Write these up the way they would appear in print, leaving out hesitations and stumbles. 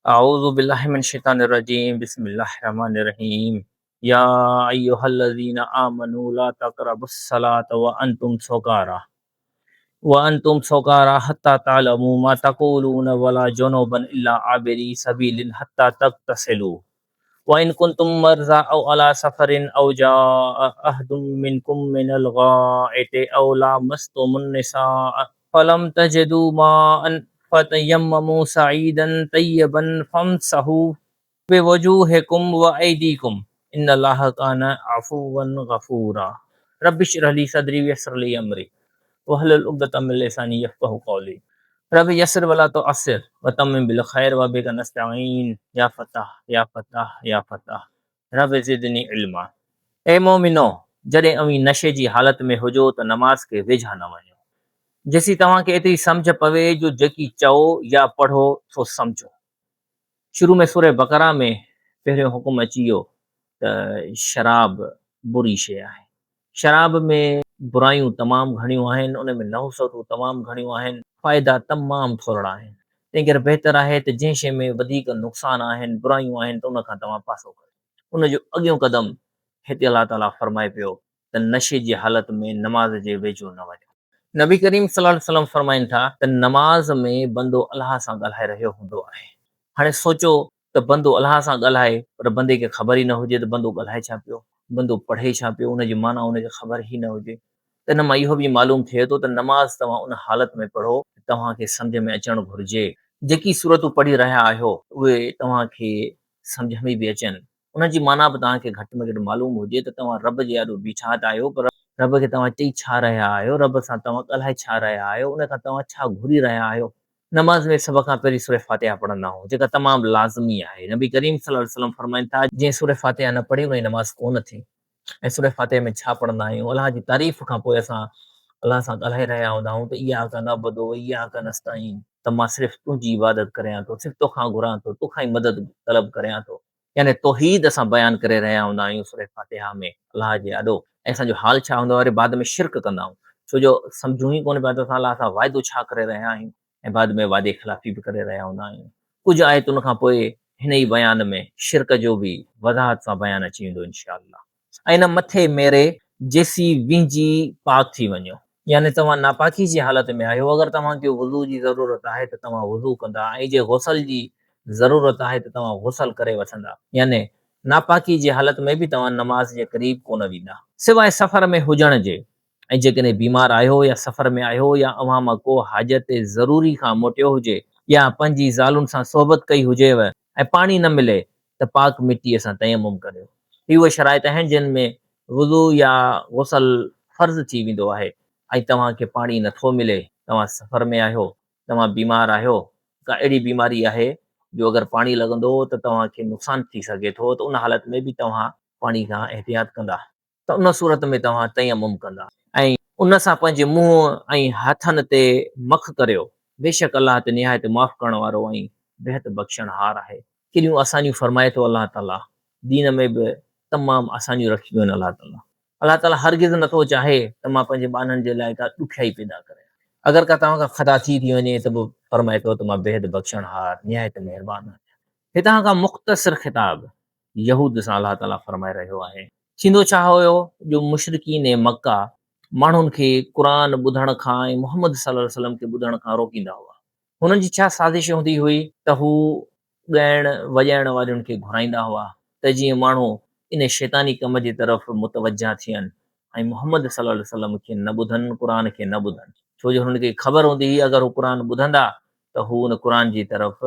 اعوذ بالله من الشيطان الرجيم بسم الله الرحمن الرحيم يا ايها الذين آمنوا لا تقربوا الصلاة وانتم سكارى وانتم سكارى حتى تعلموا ما تقولون ولا جنوبا الا عابري سبيل حتى تغتسلوا وان كنتم مرضى او على سفر او جاء احد منكم من الغائط او لامستم النساء فلم تجدوا ماء فتيمموا صعيدا طيبا فامسحوا بوجوهڪم وايديڪم ان الله ڪان عفوا غفورا رب اشرح لي صدري ويسر لي امري واحلل عقدة من لساني يفقهوا قولي رب يسر ولا تعسر وتمم بالخير وبك نستعين يا فتاح يا فتاح يا فتاح رب زدني علما اي مؤمنو! جڏهن اوهين نشي جي حالت ۾ هجو ته نماز کي ويجها نه وڃو، جيسين توهان کي ايتري سمجهه پوي جو جيڪي چئو يا پڙهو سو سمجهو. شروع ۾ سوره بقره ۾ پهريون حڪم اچي ويو ته شراب بري شيء آهي. شراب ۾ برايون تمام گهڻيون آهن، ان ۾ نحوستون تمام گهڻيون آهن، فائدا تمام ٿورڙا آهن، تنهن ڪري بهتر آهي ته جنهن شيء ۾ وڌيڪ نقصان آهن، برايون آهن ته ان کان توهان پاسو ڪريو. ان جو اڳيون قدم هتي الله تعاليٰ فرمائي پيو ته نشي جي حالت ۾ نماز جي ويجهو نه وڃو. نبي ڪريم صلي الله عليه وسلم فرمائن ٿا ته نماز ۾ بندو الله سان ڳالهائي رهيو هوندو آهي. هاڻي سوچو ته بندو الله سان ڳالهائي پر بندي کي خبر ئي نه هجي ته بندو ڳالهائي ڇا پيو، بندو پڙهي ڇا پيو، ان جي معنيٰ ان کي خبر ئي نه هجي ته ان مان اهو به معلوم ٿئي ٿو ته نماز توهان ان حالت ۾ پڙهو ته توهان کي سمجهه ۾ اچڻ گهرجي. جيڪي سورتون پڙهي رهيا آهيو اهي توهان کي سمجهه ۾ به اچن، انهن جي معنيٰ به توهان کي گهٽ ۾ گهٽ معلوم هجي ته توهان رب جي آڏو بيٺا ته آهيو پر رب کي توهان چئي ڇا رهيا آهيو، رب سان توهان ڳالهائي ڇا رهيا آهيو، ان کان توهان ڇا گهري رهيا آهيو. نماز ۾ سڀ کان پهرين سورة فاتحه پڙهندا آهيون جيڪا تمام لازمي آهي. نبي ڪريم صلي الله عليه وسلم فرمائن ٿا، جنهن سورة فاتحه نه پڙهي ان جي نماز ڪونه ٿي ۽ سورة فاتحه ۾ ڇا پڙهندا آهيون؟ الله جي تعريف کان پوء اسان الله سان ڳالهائي رهيا هوندا آهيون ته اياڪ نعبد و اياڪ نستعين ته مان صرف تنهنجي عبادت ڪريان ٿو، صرف توکان گهران ٿو، توکان ئي مدد طلب ڪريان ٿو. يعني توحيد اسان بيان ڪري رهيا هوندا آهيون سوره فاتحه ۾ الله جي آڏو ۽ اسان جو حال ڇا هوندو آهي وري بعد ۾ شرڪ ڪندا آهيون ڇو جو سمجهون ئي ڪونه پيا ته اسان الله سان واعدو ڇا ڪري رهيا آهيون ۽ بعد ۾ وعدي خلافي به ڪري رهيا هوندا آهيون ڪجهه آيتن کان پوء هن ئي بيان ۾ شرڪ جو به وضاحت سان بيان اچي ويندو انشاء الله. ۽ نه مٿي ميري جيسين وهنجي پاڪ ٿي وڃو. يعني توهان ناپاڪي جي حالت ۾ آهيو، اگر توهان کي وضو جي ضرورت آهي ته توهان وضو ڪندا ۽ جي غسل جي ضرورت آهي ته توهان غسل ڪري وٺندا. يعني ناپاڪي جي حالت ۾ به توهان نماز جي قريب ڪونه ويندا. سواء سفر ۾ هجڻ جي ۽ جيڪڏهن بيمار آهيو يا سفر ۾ آهيو يا اوهان مان ڪو حاجت ضروري کان موٽيو هجي يا پنهنجي زالن سان صحبت ڪئي هجيو ۽ پاڻي نه ملي ته پاڪ مٽيء سان تيمم ڪريو. هي اهي شرائط آهن جن ۾ وضو يا غسل فرض ٿي ويندو آهي ۽ توهان کي پاڻي نه ٿو ملي، توهان سفر ۾ آهيو، توهان بيمار آهيو، ڪا اهڙي بيماري آهي جو اگر پاڻي لڳندو ته توهان کي نقصان ٿي سگهي ٿو ته ان حالت ۾ به توهان پاڻي کان احتياط ڪندا. ته ان صورت ۾ توهان تيمم ڪندا. ۽ ان سان پنهنجي منهن ۽ هٿن تي مک ڪريو، بيشڪ الله ته نهايت معاف ڪرڻ وارو ۽ بيحد بخشڻهار آهي. ڪيڏيون آسانيون فرمائي ٿو الله تعالي، دين ۾ به تمام آسانيون رکيون آهن الله تعالي. الله تعالي هرگز نه ٿو چاهي ته مان پنهنجي ٻانهن جي لاء ڪا ڏکيائي پيدا ڪريان. اگر ڪا توهان کان خطا ٿي ٿي وڃي ته به فرمائي ٿو ته مان بيحد بخشڻهار، نهايت مهربان آهيان. هتان کان مختصر خطاب يهود سان الله تعاليٰ فرمائي رهيو آهي. ٿيندو ڇا هيو جو مشرڪين مڪه ماڻهن کي قرآن ٻڌڻ کان ۽ محمد صلي الله عليه وسلم کي ٻڌڻ کان روڪيندا هئا. هنن جي ڇا سازش هوندي هئي ته هو ڳائڻ وڄائڻ وارين کي گهرائيندا هئا ته جيئن ماڻهو ان شيطاني ڪم جي طرف متوجه ٿين ۽ محمد صلي الله عليه وسلم کي نه ٻڌن، قرآن کي نه ٻڌن. ڇو جو هنن کي خبر هوندي هئي اگر هو قرآن ٻڌندا ته هو ان قرآن جي طرف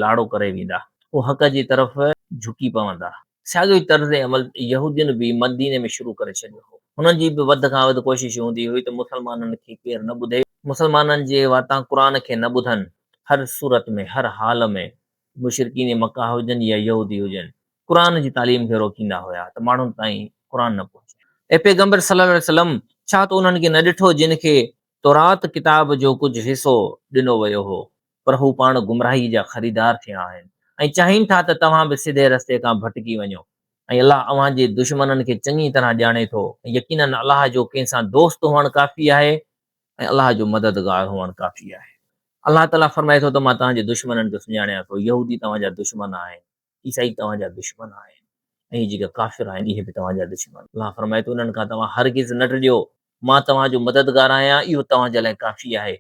لاڙو ڪري ويندا، هو حق جي طرف جهڪي پوندا. ساڳيو ئي طرز عمل يهودين به مديني ۾ شروع ڪري ڇڏيو هو. هنن جي به وڌ کان وڌ ڪوشش هوندي هئي ته مسلمانن کي ڪير نه ٻڌي، مسلمانن جي واتان قرآن کي نه ٻڌن، هر صورت ۾ هر حال ۾ مشرڪين مڪه هجن يا يهودي هجن، قرآن جي تعليم کي روڪيندا هيا ته ماڻهن تائين قرآن نه پهچي. اي پيغمبر صلي الله عليه وسلم! ڇا تو انهن کي نه ڏٺو جن کي تورات ڪتاب جو ڪجهه حصو ڏنو ويو هو، پر هو پاڻ گمراهي جا خريدار ٿيا آهن ۽ چاهين ٿا ته توهان به سڌي رستي کان ڀٽڪي وڃو ۽ الله اوهان جي دشمنن کي چڱي طرح ڄاڻي ٿو ۽ يقيناً الله جو ڪنهن سان دوست هئڻ ڪافي آهي ۽ الله جو مددگار هئڻ ڪافي آهي. الله تعاليٰ فرمائي ٿو ته مان توهان جي دشمنن کي سڃاڻيان ٿو، يهودي توهان جا دشمن آهن، عيسائي توهان جا دشمن آهن ۽ هي جيڪي ڪافر آهن اهي به توهان جا دشمن. الله فرمائي ٿو انهن کان توهان هرگز نه ڊڄو، مان توهان جو مددگار آهيان، اهو توهان جي لاء ڪافي آهي،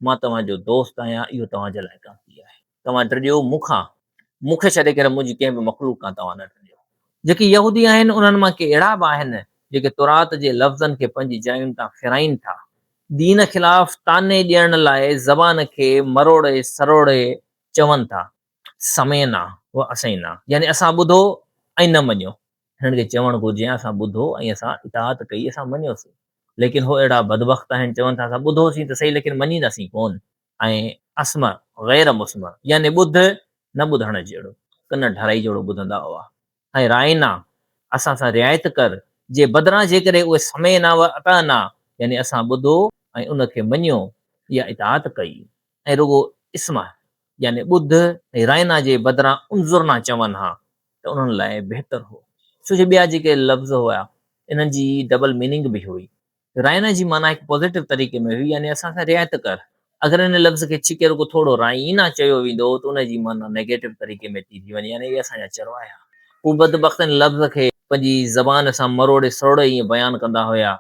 مان توهان جو دوست آهيان، اهو توهان جي لاء ڪافي آهي. توهان ڊڄو مون کان، مون کي ڇڏي ڪري منهنجي ڪنهن به مخلوق کان توهان نه ڊڄو. جيڪي يهودي آهن انهن مان ڪي اهڙا به آهن جيڪي تورات جي لفظن کي پنهنجي جاين تان ڦيرائين ٿا. دين خلاف طعني ڏيڻ لاء زبان کي مروڙي سروڙي چون ٿا، سمعنا و عصينا يعني اسان ٻڌو ۽ نه مڃيو. هنن کي چوڻ گهرجي ها اسان ٻڌو ۽ اسان اطاعت ڪئي اسان مڃيوسين. ليڪن هو اهڙا بدبخت آهن چون ٿا اسان ٻڌوسين ته سهي ليڪن مڃينداسين ڪونه. ۽ اسمع غير مسمع يعني ٻڌ نه ٻڌڻ جهڙو، ڪن ڍرائي جهڙو ٻڌندا هئا ۽ رائنا، اسان سان رعايت ڪر، جي بدران جيڪڏهن اهي سمعنا و اطعنا يعني اسان ٻڌو ۽ ان کي مڃيو يا اطاعت ڪئي ۽ رڳو اسمع يعني ٻڌ ۽ رائنا جي بدران انظرنا چون ها ته انهن لاء بهتر هو. ڇو جو ٻيا جيڪي لفظ هيا انهن جي ڊبل ميننگ به هئي. رائنا جي معنيٰ هڪ پازيٽو طريقي ۾ هئي يعني اسان سان رعايت ڪر. اگر ان لفظ کي ڇڪي رڳو ٿورو رائينا چيو ويندو هو ته ان جي معنيٰ نيگيٽو طريقي ۾ ٿي ٿي وڃي يعني اهي اسان جا چروايا. هو بدبخت ان لفظ کي پنهنجي زبان سان مروڙي سروڙي ائين بيان ڪندا هيا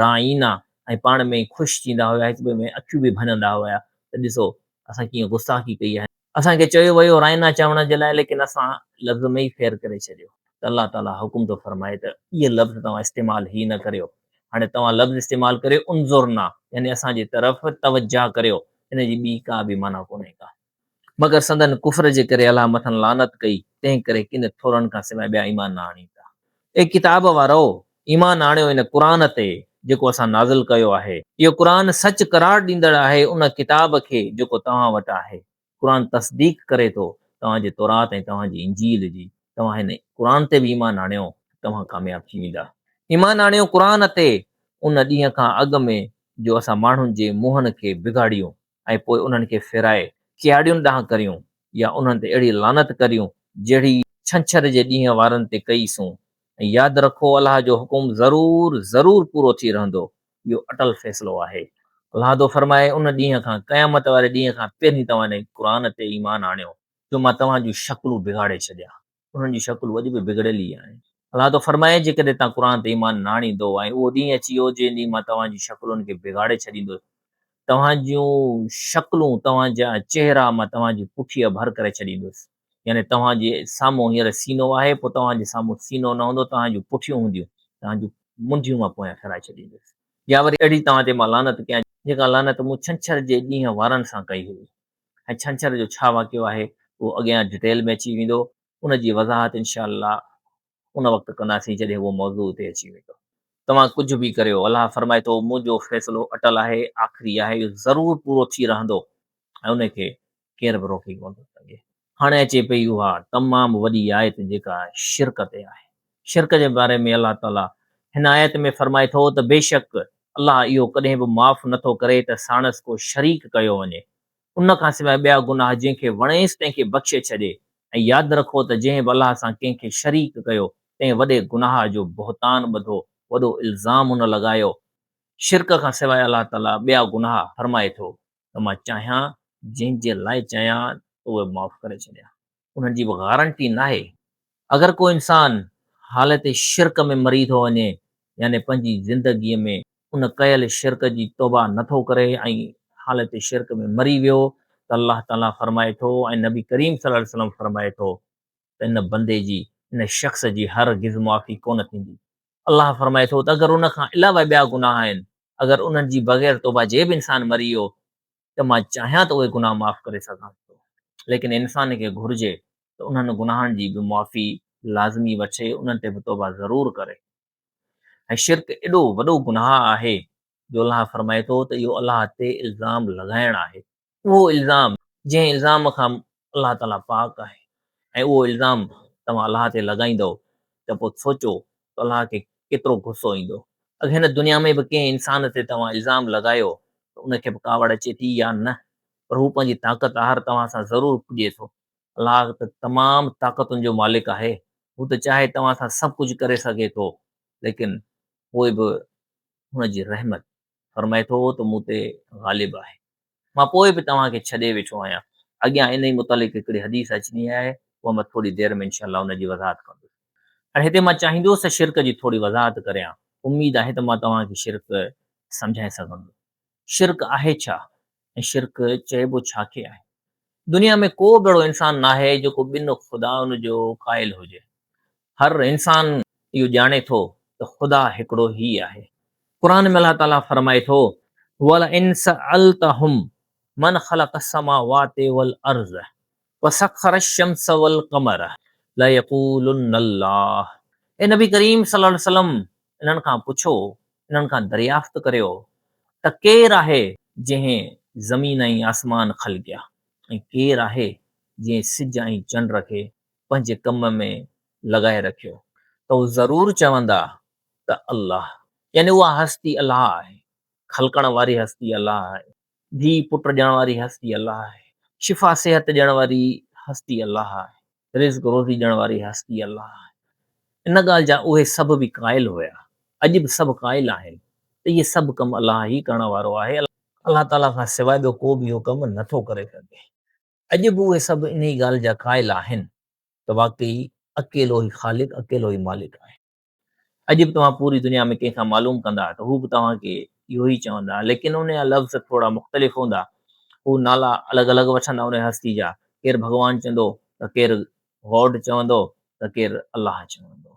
رائينا ۽ پاڻ ۾ ئي خوش ٿيندا هيا هڪ ٻئي ۾ اکيون به ڀڃندا هيا ته ڏسو اسان ڪيئن گستاخي ڪئي آهي. اسان کي چيو ويو رائنا چوڻ جي لاء ليڪن اسان لفظ ۾ ئي ڦير ڪري ڇڏيو ته الله تعالي حڪم ٿو فرمائي ته اهي لفظ توهان استعمال هي نه ڪريو هاڻي توهان لفظ استعمال ڪريو انظرنا يعني اسان جي طرف توجه ڪريو ان جي ٻي ڪا به معنيٰ ڪونهي ڪا. مگر سندن ڪفر جي ڪري الله مٿن لعنت ڪئي تنهن ڪري ڪن ٿورن کان سواء ٻيا ايمان نه آڻيندا. اي ڪتاب وارؤ! ايمان آڻيو ان قرآن تي جيڪو اسان نازل ڪيو آهي. اهو قرآن سچ قرار ڏيندڙ آهي ان ڪتاب کي جيڪو توهان وٽ آهي. قرآن تصديق ڪري ٿو توهان جي تورات ۽ توهان جي انجيل جي. توهان هن قرآن تي به ايمان آڻيو ته توهان ڪامياب ٿي ويندا. ايمان آڻيو قرآن تي ان ڏينهن کان اڳ ۾ جو اسان ماڻهن جي منهن کي بگاڙيون ۽ پوء انهن کي ڦيرائي ڪياڙين ڏانهن ڪريون يا انهن تي اهڙي لعنت ڪريون جهڙي ڇنڇر جي ڏينهن وارن تي ڪئي سون ۽ ياد رکو الله جو حڪم ضرور ضرور پورو ٿي رهندو اهو اٽل فيصلو آهي. الله ٿو فرمائي ان ڏينهن کان، قيامت واري ڏينهن کان، پهرين توهان هن قرآن تي ايمان آڻيو جو مان توهان جون شڪلون بگاڙي ڇڏيان. انهن جون شڪلون اڄ به بگڙيل ئي آهن. الله ٿو فرمائي جيڪڏهن توهان قرآن تي ايمان نه آڻيندو ۽ اهو ڏينهن اچي ويو جنهن ڏينهن مان توهان جي شڪلن کي بگاڙي ڇڏيندس، توهان جون شڪلون، توهان جا چهرا مان توهان جي پٺيء ڀر ڪري ڇڏيندس. يعني توهان جي سامهون هينئر سينو آهي، پوء توهان جي سامهون سينو نه هوندو، توهان جون پٺيون هونديون، توهان جون منڍيون مان پويان ڦيرائي ڇڏيندس. يا وري اهڙي توهان تي مان لعنت ڪيان، جيڪا لعنت مون ڇنڇر جي ڏينهن وارن سان ڪئي هئي. ۽ ڇنڇر جو ڇا واقعو آهي، اهو اڳيان ڊٽيل ۾ اچي ويندو، ان جي وضاحت انشاء الله ان وقت ڪنداسين جڏهن اهو موضوع اتي اچي ويندو. توهان ڪجهه به ڪريو، الله فرمائي ٿو، منهنجو فيصلو اٽل آهي، آخري آهي، اهو ضرور پورو ٿي رهندو ۽ ان کي ڪير به روڪي ڪونه ٿو سگهي. هاڻي اچي پئي اها تمام وڏي آيت جيڪا شرڪ تي آهي. شرڪ جي باري ۾ الله تعاليٰ هن آيت ۾ فرمائي ٿو ته بيشڪ الله اهو ڪڏهن به معاف نه ٿو ڪري ته ساڻس ڪو شريڪ ڪيو وڃي. ان کان سواء ٻيا گناهه جنهن کي وڻيس تنهن کي بخشي ڇڏي ۽ ياد رکو ته جنهن به الله سان ڪنهن کي شريڪ ڪيو تنهن وڏي گناهه جو بهتان ٻڌو، وڏو الزام ان لڳايو. شرڪ کان سواء الله تعاليٰ ٻيا گناهه فرمائي ٿو ته مان چاهيان جنهن جي لاء چاهيان ته اهي معاف ڪري ڇڏيان. انهن جي به گارنٽي ناهي. اگر ڪو انسان حالت شرڪ ۾ مري ٿو وڃي يعني پنهنجي زندگيء ۾ ان ڪيل شرڪ جي توبه نه ٿو ڪري ۽ حالت شرڪ ۾ مري ويو ته الله تعاليٰ فرمائي ٿو ۽ نبي ڪريم صلي الله عليه وسلم فرمائي ٿو ته ان بندي جي، ان شخص جي هر گز معافي ڪونه ٿيندي. الله فرمائي ٿو ته اگر ان کان علاوه ٻيا گناهه آهن، اگر انهن جي بغير توبه جي به انسان مري ويو ته مان چاهيان ته اهي گناهه معاف ڪري سگهان ٿو. ليڪن انسان کي گهرجي ته انهن گناهن جي به معافي لازمي وٺي، انهن تي به توبه ضرور ڪري. ۽ شرڪ ايڏو وڏو گناهه آهي جو الله فرمائي ٿو ته اهو الله تي الزام لڳائڻ آهي. اهو الزام جنهن الزام کان الله تعاليٰ پاڪ آهي ۽ اهو الزام توهان الله تي لڳائيندؤ ته پوء سوچو ته الله کي ڪيترو غصو ايندو. اگر هن دنيا ۾ به ڪنهن انسان تي توهان الزام لڳايو ته ان کي به ڪاوڙ اچي ٿي يا نه پر هو پنهنجي طاقت آهر توهان سان ضرور پڄي ٿو. الله ته تمام طاقتن جو مالڪ آهي، هو ته چاهي توهان سان سڀ ڪجهه ڪري سگهي ٿو ليڪن پوء به هن جي رحمت فرمائي ٿو ته مون تي غالب آهي. مان پوء به توهان کي ڇڏي ويٺو آهيان. اڳيان انهي متعلق هڪڙي حديث اچڻي آهي، اها مان ٿوري دير ۾ انشاء الله ان جي وضاحت ڪندس. هاڻي هتي مان چاهيندوس ته شرڪ جي ٿوري وضاحت ڪريان. اميد آهي ته مان توهان کي شرڪ سمجهائي سگهندس. شرڪ آهي ڇا ۽ شرڪ چئبو ڇا کي آهي؟ دنيا ۾ ڪو به اهڙو انسان ناهي جيڪو ٻن خدائن جو قائل هجي. هر انسان اهو ڄاڻي ٿو ته خدا هڪڙو ئي آهي. قرآن ۾ الله تعاليٰ فرمائي ٿو، وَلَئِن سَأَلْتَهُم مَّنْ خَلَقَ السَّمَاوَاتِ وَالْأَرْضَ وَسَخَّرَ الشَّمْسَ وَالْقَمَرَ لَيَقُولُنَّ اللَّهُ. اي نبي ڪريم صلي الله عليه وسلم انهن کان پڇو، انهن کان دريافت ڪريو ته ڪير آهي جنهن زمين ۽ آسمان خلقيا ۽ ڪير آهي جنهن سج ۽ چنڊ کي پنهنجي ڪم ۾ لڳائي رکيو ته هو ضرور چوندا ته الله يعني اها هستي الله آهي، خلقڻ واري هستي الله آهي، ڌيء پٽ ڏيڻ واري هستي الله آهي، شفا صحت ڏيڻ واري هستي الله آهي. رزق روزي ڏيڻ واري هستي الله آهي. ان ڳالهه جا اهي سڀ به قائل هيا، اڄ به سڀ قائل آهن ته اهي سڀ ڪم الله ئي ڪرڻ وارو آهي، الله تعاليٰ کان سواء ٻيو ڪو به اهو ڪم نه ٿو ڪري سگهي. اڄ به اهي سڀ انهي ڳالهه جا قائل آهن ته واقعي اڪيلو ئي خالق، اڪيلو ئي مالڪ آهي. اڄ به توهان پوري دنيا ۾ ڪنهن کان معلوم ڪندا ته هو به توهان کي اهو ئي چوندا ليڪن ان جا لفظ ٿورا مختلف هوندا. هو نالا الڳ الڳ وٺندا ان هستي جا. ڪير ڀڳوان چوندو ته ڪير گاڊ چوندو ته ڪير الله چوندو.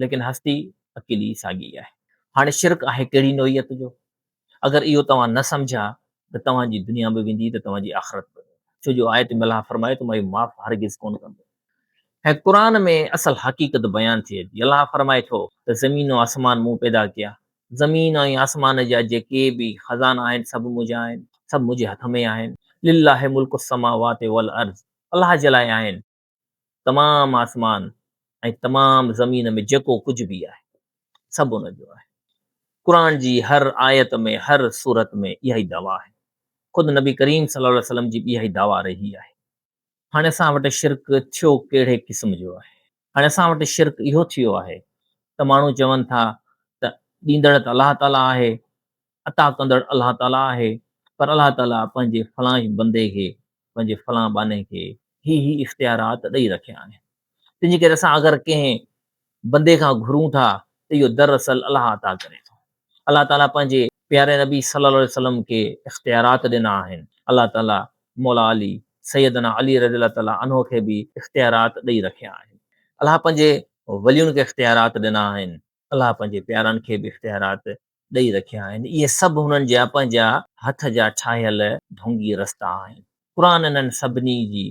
ليڪن هستي اڪيلي ساڳي آهي. هاڻي شرڪ آهي ڪهڙي نوعيت جو؟ اگر اهو توهان نه سمجهيا ته توهان جي دنيا به ويندي ته توهان جي آخرت به ويندي. ڇو جو آيت ۾ الله فرمايو ته مان اهو معاف هرگز ڪونه ڪندس. ۽ قرآن ۾ اصل حقيقت بيان ٿئي ٿي. الله فرمائي ٿو ته زمين و آسمان مون پيدا ڪيا. زمين ۽ آسمان جا جيڪي به خزانا آهن سڀ منهنجا آهن، سڀ منهنجي هٿ ۾ آهن. لله ملڪ السماوات والارض الله جي لاء آهن تمام آسمان ۽ تمام زمين ۾ جيڪو ڪجهه به آهي سڀ ان جو آهي. قرآن جي هر آيت ۾ هر سورت ۾ اها ئي دعويٰ آهي. خود نبي ڪريم صلي الله عليه وسلم جي به اها ئي دعويٰ رهي آهي. هاڻي اسان وٽ شرڪ ٿيو ڪهڙي قسم جو آهي؟ هاڻي اسان وٽ شرڪ اهو ٿيو آهي ته ماڻهو چون ٿا ته ڏيندڙ ته الله تعاليٰ آهي، عطا ڪندڙ الله تعاليٰ آهي، پر الله تعاليٰ پنهنجي فلان بندي کي، پنهنجي فلان ٻانهي کي هي هي اختيارات ڏئي رکيا آهن. تنهنجي ڪري اسان اگر ڪنهن بندي کان گهرون ٿا ته اهو دراصل الله عطا ڪري ٿو. الله تعاليٰ پنهنجي پياري نبي صلي الله عليه وسلم کي اختيارات ڏنا آهن. الله تعاليٰ مولا علي، سيدنا علي رضي الله تعاليٰ عنه کي به اختيارات ڏئي رکيا آهن. الله پنهنجي ولين کي اختيارات ڏنا آهن. الله پنهنجي پيارن کي به اختيارات ڏئي رکيا آهن. اهي سڀ هنن جا پنهنجا هٿ جا ٺاهيل ڍونگي رستا آهن. قرآن انهن سڀني جي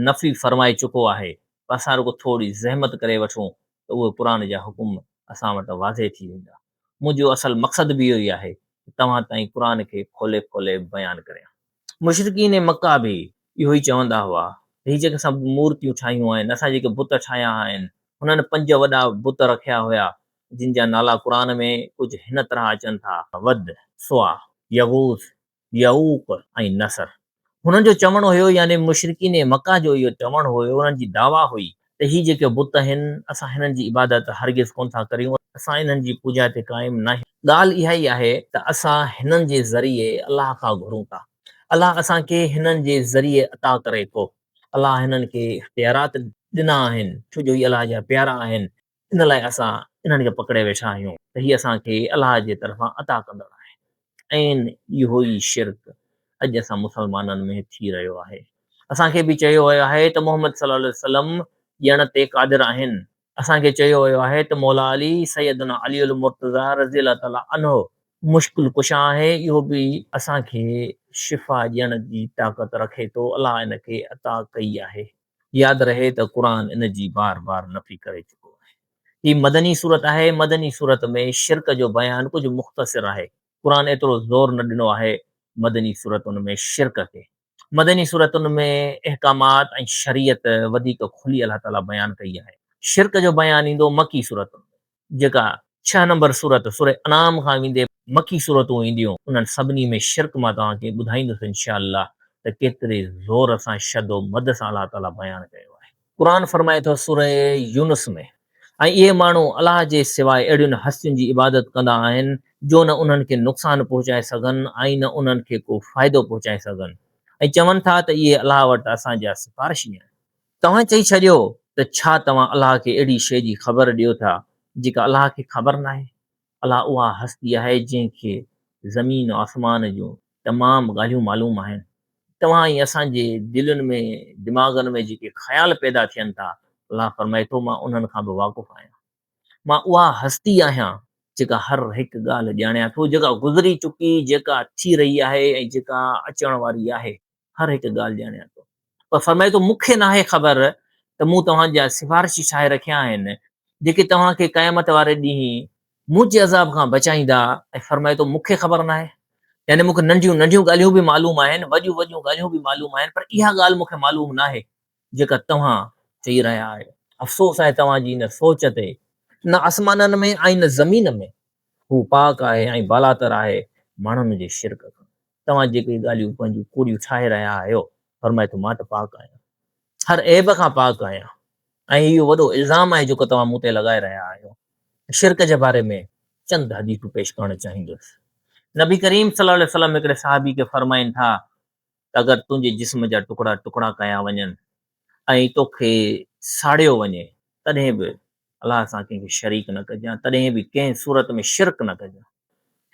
نفي فرمائي چڪو آهي پر اسان رڳو ٿوري زحمت ڪري وٺون ته اهي قرآن جا حڪم اسان وٽ واضح ٿي ويندا. منهنجو اصل مقصد به اهو ئي آهي ته توهان تائين قرآن کي کولي کولي بيان ڪريان. مشرڪين مڪه به اهو ئي چوندا هئا ته هي جيڪي اسان مورتيون ٺاهيون آهن، اسان جيڪي بت ٺاهيا آهن، هنن پنج وڏا بت رکيا هيا، جن جا نالا قرآن ۾ ڪجهه هن طرح اچن ٿا، ود، سوا، يغوث، يعوق ۽ نسر. هنن جو چوڻ هيو يعني مشرڪين مڪه جو اهو چوڻ هيو، انهن جي دعويٰ هئي ته هي جيڪي بت آهن، اسان هنن جي عبادت هرگز ڪونه ٿا ڪريون، اسان انهن جي پوڄا تي قائم ناهيون. ڳالهه اها ئي آهي ته اسان هنن جي ذريعي الله کان گهرون ٿا. الله اسان کي هنن جي ذريعي عطا ڪري ٿو. الله هنن کي اختيارات ڏنا آهن، ڇو جو هي الله جا پيارا آهن، ان لاء اسان انهن کي پڪڙي ويٺا آهيون ته هي اسان کي الله جي طرفان عطا ڪندڙ آهن. عين اهو ئي شرڪ اڄ اسان مسلمانن ۾ ٿي رهيو آهي. اسان کي به چيو ويو آهي ته محمد صلي الله عليه وسلم ڏيڻ تي قادر آهن. اسان کي چيو ويو آهي ته مولا علي سيدنا علي المرتضيٰ رضي الله تعالٰي عنه مشڪل ڪشا آهي، اهو به اسان کي شفا ڏيڻ جي طاقت رکي ٿو، الله ان کي عطا ڪئي آهي. ياد رهي ته قرآن ان جي بار بار نفي ڪري چڪو آهي. هي مدني سورت آهي، مدني سورت ۾ شرڪ جو بيان ڪجهه مختصر آهي، قرآن ايترو زور نه ڏنو آهي مدني سورتن ۾ شرڪ کي. مدني سورتن ۾ احڪامات ۽ شريعت وڌيڪ کلي الله تعاليٰ بيان ڪئي آهي. شرڪ جو بيان ايندو مڪي سورتن ۾. جيڪا ڇهه نمبر سورت سورة انعام کان ويندي مڪي سورتون اينديون انهن سڀني ۾ شرڪ مان توهان کي ٻڌائيندس انشاء الله ته ڪيتري زور سان شد و مد سان الله تعالي بيان ڪيو آهي. قرآن فرمائي ٿو سورة يونس ۾، ۽ اهي ماڻهو الله جي سواء اهڙين هستين جي عبادت ڪندا آهن جو نه انهن کي نقصان پهچائي سگهن ۽ نه انهن کي ڪو فائدو پهچائي سگهن ۽ چون ٿا ته اهي الله وٽ اسان جا سفارشي آهن. توهان چئي ڇڏيو ته ڇا توهان الله کي اهڙي شيء جي خبر ڏيو ٿا جيڪا الله کي خبر ناهي؟ الله اها هستي آهي جنهن کي زمين و آسمان جون تمام ڳالهيون معلوم آهن. توهان ۽ اسان جي دلين ۾ دماغن ۾ جيڪي خيال پيدا ٿين ٿا، الله فرمائي ٿو مان انهن کان به واقف آهيان. مان اها هستي آهيان جيڪا هر هڪ ڳالهه ڄاڻيان ٿو، جيڪا گذري چڪي، جيڪا ٿي رهي آهي ۽ جيڪا اچڻ واري آهي، هر هڪ ڳالهه ڄاڻيان ٿو. پر فرمائي ٿو مون کي ناهي خبر ته مون توهان جا سفارشي ٺاهي رکيا آهن، جيڪي توهان کي قيامت واري ڏينهن منهنجي عذاب کان بچائيندا ۽ فرمائي ٿو مون کي خبر ناهي. يعني مون کي ننڍيون ننڍيون ڳالهيون به معلوم آهن، وڏيون وڏيون ڳالهيون به معلوم آهن، پر اها ڳالهه مون کي معلوم ناهي جيڪا توهان چئي رهيا آهيو. افسوس آهي توهان جي ان سوچ تي. نه آسمانن ۾ ۽ نه زمين ۾. هو پاڪ آهي ۽ بالاتر آهي ماڻهن جي شرڪ کان. توهان جيڪي ڳالهيون پنهنجون ڪوڙيون ٺاهي رهيا آهيو، فرمائي ٿو مان ته پاڪ آهيان. هر عيب کان پاڪ آهيان ۽ اهو وڏو الزام آهي جيڪو توهان مون تي لڳائي رهيا آهيو. شرڪ جي باري ۾ چند حديثون پيش ڪرڻ چاهيندس. نبي ڪريم صلي الله عليه وسلم هڪڙي صحابي کي فرمائن ٿا ته اگر تنهنجي جسم جا ٽڪڙا ٽڪڙا ڪيا وڃن ۽ توکي ساڙيو وڃي تڏهن به الله سان ڪنهن کي شريڪ نه ڪجان، تڏهن به ڪنهن صورت ۾ شرڪ نه ڪجان.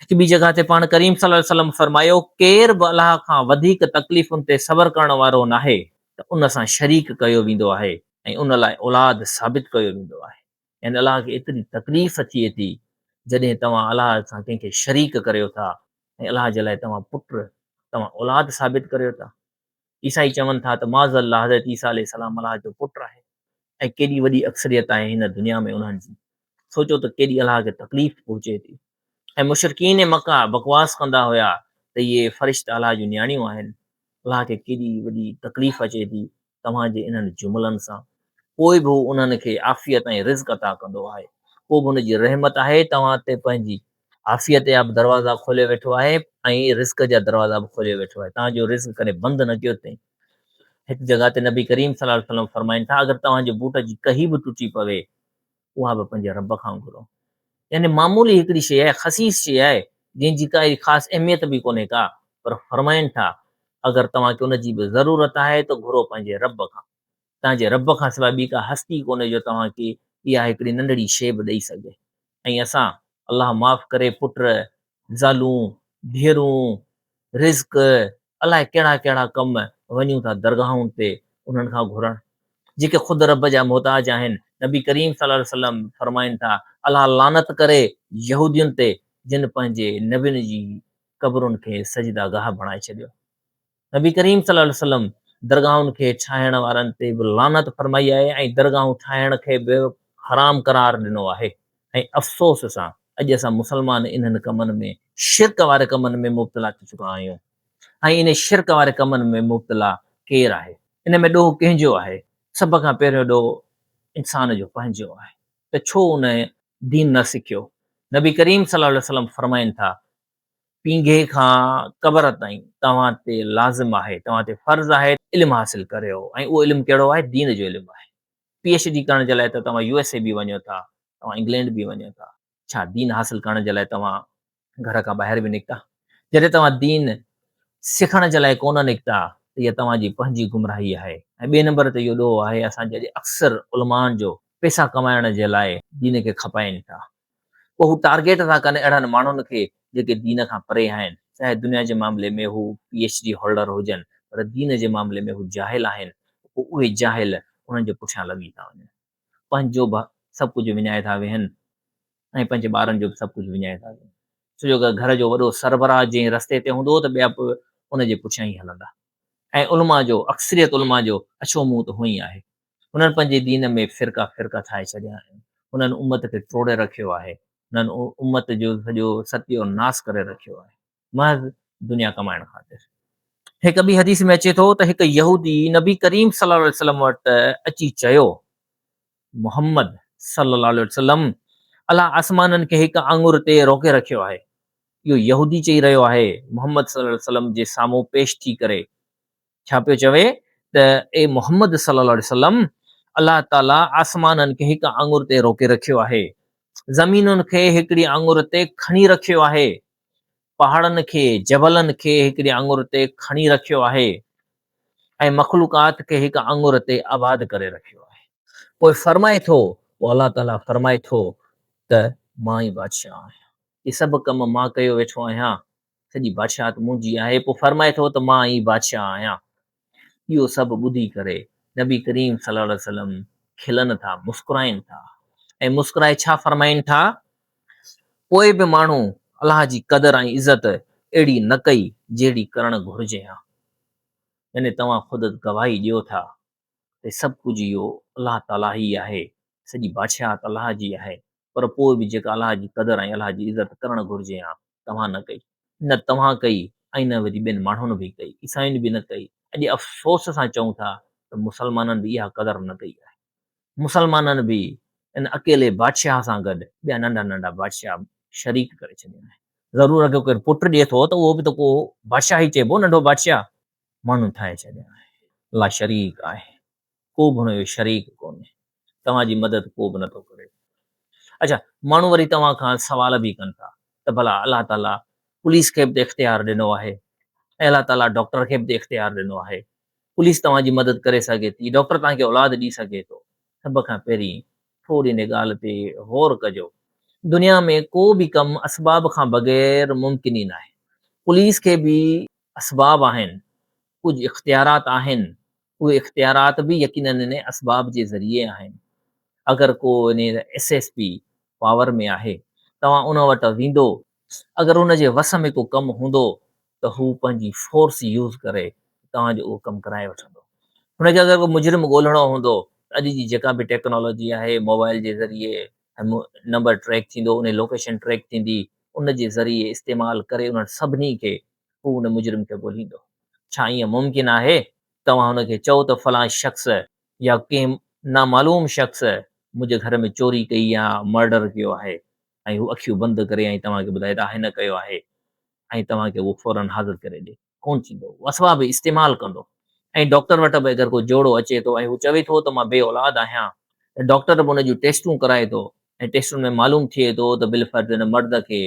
هڪ ٻي جڳهه تي پاڻ ڪريم صلي الله عليه وسلم فرمايو، ڪير به الله کان وڌيڪ تڪليفن تي صبر ڪرڻ وارو ناهي ته ان سان شريڪ ڪيو ويندو آهي ۽ ان لاء اولاد ثابت ڪيو ويندو آهي. يعني الله کي ايتري تڪليف ٿئي ٿي جڏهن توهان الله سان ڪنهن کي شريڪ ڪريو ٿا ۽ الله جي لاء توهان پٽ، توهان اولاد ثابت ڪريو ٿا. عيسائي چون ٿا ته معاذ الله حضرت عيسيٰ عليه السلام الله جو پٽ آهي ۽ ڪيڏي وڏي اڪثريت آهي هن دنيا ۾ انهن جي. سوچو ته ڪيڏي الله کي تڪليف پهچي ٿي. ۽ مشرڪين مڪه بڪواس ڪندا هيا ته اهي فرشتا الله جون نياڻيون آهن. الله کي ڪيڏي وڏي تڪليف اچي ٿي توهان جي انهن جملن سان. پوء به هو انهن کي عافيت ۽ رزق عطا ڪندو آهي. پوء به هن جي رحمت آهي توهان تي پنهنجي عافيت جا به دروازا کولي ويٺو آهي ۽ رزق جا دروازا به کولي ويٺو آهي. توهان جو رزق ڪڏهن بند نه ڪيو اٿئي. هڪ جڳهه تي نبي ڪريم صلي الله عليه وسلم فرمائن ٿا اگر توهان جي بوٽ جي ڪهي به ٽٽي پوي اها به پنهنجي رب کان گهرو. يعني معمولي هڪڙي شيء آهي، خسيس شيء آهي، جنهن جي ڪائي خاص اهميت به ڪونهي ڪا، پر فرمائن ٿا، اگر توهان کي ان جي به ضرورت آهي ته گهرو پنهنجي رب کان. توهان جي رب کان سواء ٻي ڪا هستي ڪونهي جو توهان کي اها هڪڙي ننڍڙي شيء به ڏئي سگهي. ۽ اسان، الله معاف ڪري، پٽ، زالون، ڌيئرون، رزق، الائي ڪهڙا ڪهڙا ڪم وڃون ٿا درگاهن تي انهن کان گهرڻ، جيڪي خود رب جا محتاج آهن. نبي ڪريم صلي الله عليه وسلم فرمائن ٿا، الله لعنت ڪري يهودين تي جن پنهنجي نبين جي قبرن کي سجده گاهه بڻائي ڇڏيو. نبي ڪريم صلي الله عليه وسلم درگاهن کي ٺاهڻ وارن تي به لعنت فرمائي آهي ۽ درگاهون ٺاهڻ کي به حرام قرار ڏنو آهي ۽ افسوس سان اڄ اسان مسلمان انهن ڪمن ۾ شرڪ واري ڪمن ۾ مبتلا ٿي چڪا آهيون ۽ انهي شرڪ واري ڪمن ۾ مبتلا ڪير آهي؟ ان ۾ ڏوهه ڪنهن جو آهي؟ سڀ کان پهريون ڏوهه انسان جو پنهنجو آهي ته ڇو ان دين نه سکيو؟ نبي ڪريم صلي الله عليه وسلم فرمائن ٿا پينگهي کان قبر تائين توهان تي لازم آهي، توهان تي فرض آهي علم حاصل ڪريو ۽ اهو علم ڪهڙو آهي؟ دين جو علم آهي. پي ايڇ ڊي ڪرڻ جي لاء ته توهان يو ايس اي به وڃو ٿا، توهان انگلينڊ به وڃو ٿا، ڇا دين حاصل ڪرڻ جي لاء توهان گهر کان ٻاهر به نڪتا؟ جڏهن توهان دين سکڻ جي لاء ڪونه نڪتا ته اها توهان جي پنهنجي گمراهي آهي ۽ ٻئي نمبر تي اهو ڏوهه آهي اسان جي اڄ اڪثر علمائن جو پئسا ڪمائڻ جي لاء دين کي کپائين ٿا. پوء هو ٽارگيٽ ٿا ڪن اهڙن ماڻهن کي جيڪي دين کان پري آهن، چاهي دنيا جي معاملي ۾ هو پي ايڇ ڊي هولڊر هجن پر دين جي معاملي ۾ هو جاهل آهن، پوء اهي جاهل انهن جي پٺيان لڳي ٿا وڃن، پنهنجو به سڀ ڪجهه وڃائي ٿا ويهن ۽ پنهنجي ٻارن جو به سڀ ڪجهه وڃائي ٿا ويهن، ڇو جو اگر گهر جو وڏو سربراهه جنهن رستي تي هوندو ته ٻيا به ان جي پٺيان ئي هلندا ۽ علماء جو اڪثريت علماء جو اڇو منهن ته هونئن ئي آهي. هنن پنهنجي دين ۾ فرقا فرقا ٺاهي ڇڏيا آهن. هنن امت کي ٽوڙي رکيو آهي. هنن امت جو سڄو ستيو ناس ڪري رکيو آهي. محض دنيا ڪمائڻ خاطر. هڪ ٻي حديث ۾ اچي ٿو ته هڪ يهودي نبي ڪريم صلي الله عليه وسلم وٽ اچي چيو، محمد صلي الله عليه وسلم! الله آسمانن کي هڪ آڱر تي روڪي رکيو آهي. اهو يهودي چئي رهيو آهي، محمد صلي الله عليه وسلم جي سامهون پيش ٿي ڪري. ڇا پيو چوي ته اي محمد صلي الله عليه وسلم! الله تعاليٰ آسمانن کي هڪ آڱر تي روڪي رکيو آهي. زمينن کي هڪڙي آڱر تي کڻي رکيو آهي، پهاڙن کي، جبلن کي هڪڙي آڱر تي کڻي رکيو آهي ۽ مخلوقات کي هڪ آڱر تي آباد ڪري رکيو آهي. پوء فرمائي ٿو، پوء الله تعاليٰ فرمائي ٿو ته مان ئي بادشاهه آهيان. هي سڀ ڪم مان ڪيو ويٺو آهيان، سڄي بادشاهت منهنجي آهي. پوء فرمائي ٿو ته مان ئي بادشاهه آهيان. اهو سڀ ٻڌي ڪري نبي ڪريم صلي الله عليه وسلم کلن ٿا، مسڪرائين ٿا ۽ مسڪرائي ڇا فرمائين ٿا؟ پوء به ماڻهو الله جي قدر ۽ عزت اهڙي نه ڪئي جهڙي ڪرڻ گهرجي ها. يعني توهان خود گواهي ڏيو ٿا ته سڀ ڪجهه اهو الله تعاليٰ ئي آهي، سڄي بادشاهت الله جي آهي، پر پوء به جيڪا الله جي قدر ۽ الله جي عزت ڪرڻ گهرجي ها، توهان نه ڪئي. نه توهان ڪئي ۽ نه وري ٻين ماڻهن به ڪئي، عيسائين به نه ڪئي. اڄ افسوس سان چئون ٿا ته مسلمانن به اها قدر نه ڪئي آهي. مسلمانن به ان اڪيلي بادشاهه سان گڏ ٻيا ننڍا ننڍا بادشاهه شريڪ ڪري ڇڏيا آهن. ضرور اگر ڪير پٽ ڏئي ٿو ته اهو به ته ڪو بادشاهه ئي چئبو، ننڍو بادشاهه ماڻهن ٺاهي ڇڏيا آهن. الله شريڪ آهي، ڪو به هن جو شريڪ ڪونهي، توهان جي مدد ڪو به نٿو ڪري. اڇا ماڻهو وري توهان کان سوال به ڪن ٿا ته ڀلا الله تعاليٰ پوليس کي به ته اختيار ڏنو آهي ۽ الله تعاليٰ ڊاڪٽر کي به ته اختيار ڏنو آهي، پوليس توهان جي مدد ڪري سگهي ٿي، ڊاڪٽر توهان کي اولاد ڏئي سگهي ٿو. سڀ کان پهرين ٿوري ان ڳالهه تي غور ڪجو. دنيا ۾ ڪو به ڪم اسباب کان بغير ممڪن ئي ناهي. پوليس کي به اسباب آهن، ڪجهه اختيارات آهن، اهي اختيارات به يقينن ان اسباب جي ذريعي آهن. اگر ڪو ان ايس ايس پي پاور ۾ آهي، توهان ان وٽ ويندو، اگر ان جي وس ۾ ڪو ڪم هوندو ته هو پنهنجي فورس يوز ڪري توهان جو اهو ڪم ڪرائي وٺندو. هن کي اگر ڪو مجرم ڳولڻو هوندو ته اڄ جي جيڪا به ٽيڪنالاجي آهي موبائل جي ذريعي نمبر ٽريڪ ٿيندو، ان جي لوڪيشن ٽريڪ ٿيندي، ان جي ذريعي استعمال ڪري انهن سڀني کي هو ان مجرم کي ڳوليندو. ڇا ائين ممڪن آهي توهان هن کي چئو ته فلان شخص يا ڪنهن نامعلوم شخص منهنجي گهر ۾ چوري ڪئي يا مرڊر ڪيو آهي ۽ هو اکيون بند ڪري ۽ توهان کي ٻڌائي ته هن ڪيو آهي ۽ توهان کي اهو فورن حاضر ڪري ڏي؟ ڪونه ٿيندو. هو اسباب استعمال ڪندو. ۽ ڊاڪٽر وٽ به اگر ڪو جوڙو اچي ٿو ۽ هو چوي ٿو ته مان بي اولاد آهيان ته ڊاڪٽر به ان جون ٽيسٽون ڪرائي ٿو ۽ ٽيسٽن ۾ معلوم ٿئي ٿو ته بالفرض هن مرد کي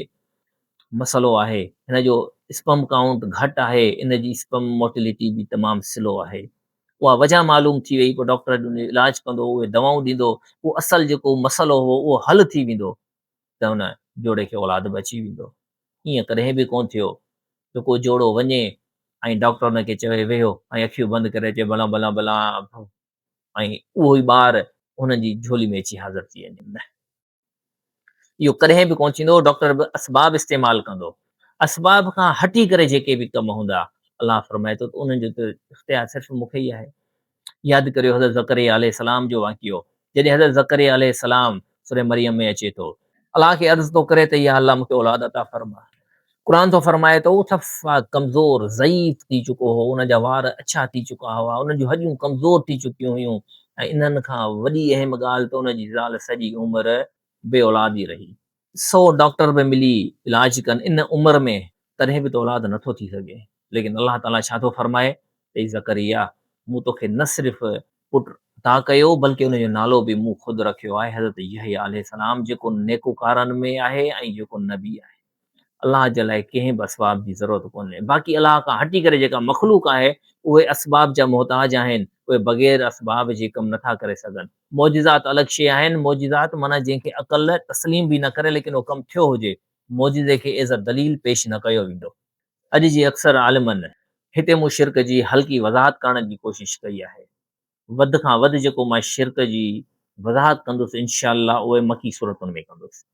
مسئلو آهي، هن جو اسپرم ڪائونٽ گهٽ آهي، ان جي اسپرم موٽيلٽي به تمام سلو آهي. اها وجهه معلوم ٿي وئي، پوء ڊاڪٽر ان جو علاج ڪندو، اهي دوائون ڏيندو، اهو اصل جيڪو مسئلو هو اهو حل ٿي ويندو ته ان جوڙي کي اولاد به اچي ويندو. ائين ڪڏهن به ڪونه ٿيو جو ڪو جوڙو وڃي ۽ ڊاڪٽر ان کي چوي ويهو ۽ اکيون بند ڪري چئي بلان بلان بلان ۽ اهو ئي ٻار هنن جي جهولي ۾ اچي حاضر ٿي وڃي. نه اهو ڪڏهن به ڪونه ٿيندو. ڊاڪٽر به اسباب استعمال ڪندو. اسباب کان هٽي ڪري جيڪي به ڪم هوندا الله فرمائي ٿو ته انهن جو ته اختيار صرف مون کي ئي آهي. ياد ڪريو حضرت زڪريا عليه السلام جو واقعو جڏهن حضرت زڪريا عليه السلام سوره مريم ۾ اچي ٿو الله کي عرض ٿو ڪري ته يا الله مون کي اولاد عطا فرما. قرآن ٿو فرمائي ته هو صفا ڪمزور ضعيف ٿي چڪو هو، ان جا وار اڇا ٿي چڪا هئا، ان جون هڏيون ڪمزور ٿي چڪيون هيون ۽ انهن کان وڏي اهم ڳالهه ته ان جي زال سڄي عمر بي اولاد ئي رهي. سو ڊاڪٽر به ملي علاج ڪن ان عمر ۾ تڏهن به ته اولاد نٿو ٿي سگهي، ليڪن الله تعاليٰ ڇا ٿو فرمائي ته اي زڪريا! مون توکي نه صرف پٽ عطا ڪيو بلڪه ان جو نالو به مون خود رکيو آهي حضرت يحيٰ عليه السلام جيڪو نيڪوڪارن ۾ آهي ۽ جيڪو نبي آهي. الله جي لاء ڪنهن به اسباب جي ضرورت ڪونهي. باقي الله کان هٽي ڪري جيڪا مخلوق آهي اهي اسباب جا محتاج آهن، اهي بغير اسباب جي ڪم نٿا ڪري سگهن. معجزات الڳ شيء آهن، معجزات معنيٰ جنهن کي عقل تسليم به نه ڪري ليڪن اهو ڪم ٿيو هجي، معجزي کي ايز ا دليل پيش نه ڪيو ويندو. اڄ جي اڪثر عالمن هتي مون شرڪ جي هلڪي وضاحت ڪرڻ جي ڪوشش ڪئي آهي. وڌ کان وڌ جيڪو مان شرڪ جي وضاحت ڪندس انشاء الله اهي مڪي سورتن ۾ ڪندس.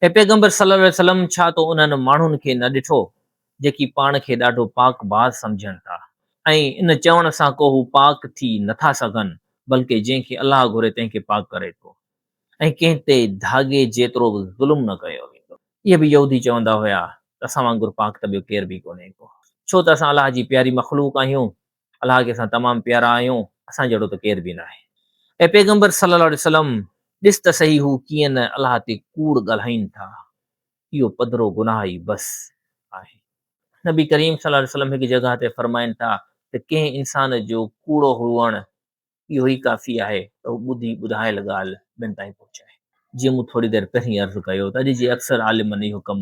اي پيغمبر صلي الله عليه وسلم ڇا تو انهن ماڻهن کي نه ڏٺو جيڪي پاڻ کي ڏاڍو پاڪ باز سمجهن ٿا ۽ ان چوڻ سان ڪو هو پاڪ ٿي نه ٿا سگهن بلڪه جنهن کي الله گهري تنهن کي پاڪ ڪري ٿو ۽ ڪنهن تي ڌاڳي جيترو به ظلم نه ڪيو ويندو. اهي به يهودي چوندا هيا ته اسان وانگر پاڪ ته ٻيو ڪير به ڪونهي ڪو ڇو ته اسان الله جي پياري مخلوق آهيون الله کي اسان تمام پيارا آهيون، اسان جهڙو ته ڪير به ناهي. اي پيغمبر صلّي الله عليه وسلّم! ڏس ته سهي هو ڪيئن نه الله تي ڪوڙ ڳالهائين ٿا. اهو پڌرو گناهه ئي بس آهي. نبي ڪريم صلّي الله عليه وسلّم هڪ جڳهه تي فرمائن ٿا ته ڪنهن انسان جو ڪوڙو هئڻ اهو ئي ڪافي آهي ته هو ٻڌي ٻڌايل ڳالهه ٻين تائين پهچائي. جيئن مون ٿوري دير پهرين عرض ڪيو ته اڄ جي اڪثر عالمن اهو ڪم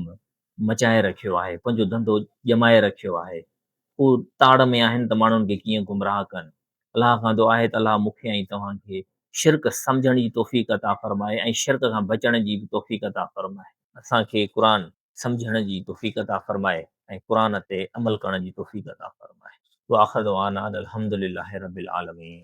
مچائي رکيو آهي، پنهنجو ڌنڌو ڄمائي رکيو آهي. هو تاڙ ۾ آهن ته ماڻهن کي ڪيئن گمراهه ڪن. الله کان دعا آهي ته الله مون کي ۽ توهان کي شرڪ سمجهڻ جي توفيق عطا فرمائي ۽ شرڪ کان بچڻ جي به توفيق عطا فرمائي. اسان کي قرآن سمجهڻ جي توفيق عطا فرمائي ۽ قرآن تي عمل ڪرڻ جي توفيق عطا فرمائي. واخر دعوانا ان الحمدلله رب العالمين.